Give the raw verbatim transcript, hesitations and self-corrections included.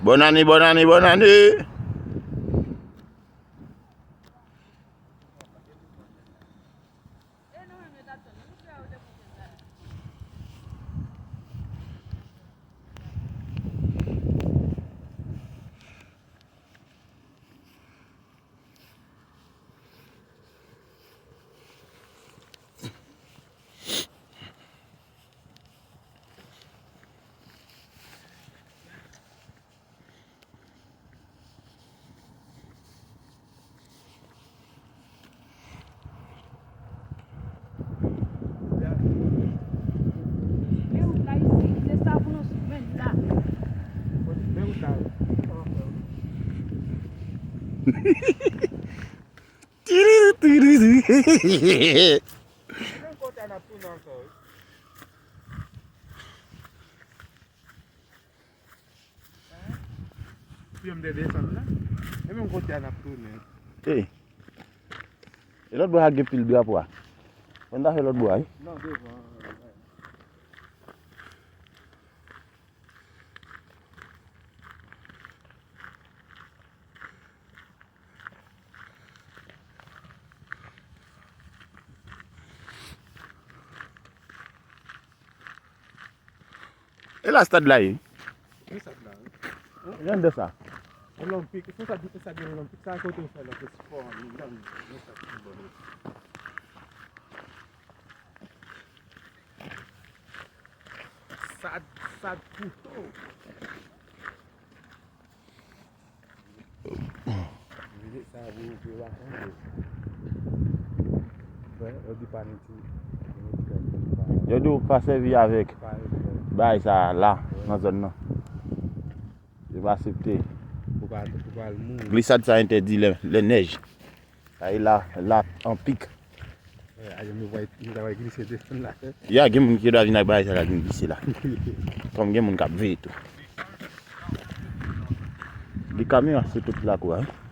Bòn ane, bòn ane, bòn ane. Menm kote a n ap tounen ankò, wi. Pye m te desann la. E menm kote a n ap tounen. Ey. E lòt bò a gen pil drapo a. Ann ta fè lòt bò a, wi. Non, devan. E la stad la ye? E stad la, wi. Jan de sa. Olenpik, se sa, se sa gen Olenpik, sa kote yo fè nan fè spò an, nan, nan sa ki bon. Stad, stad Kouto. Vizit sa pou, pou yo pa sonje. Wè, yo di pa nèt. Yo di w pa sèvi avèk bagay sa a la, nan zòn nan. Yo pa aksepte. Ou pa, ou pa al mouri. Glisad sa entèdi lè, lè nèj. Sa e la, la an pik. Wè, a, nou va, nou ta va glise desann la. Ya, gen moun ki ta vin ak bagay sa la vin glise la. Kòm gen moun k ap veye tou. Gen kamyon sou tout lakou a, wi.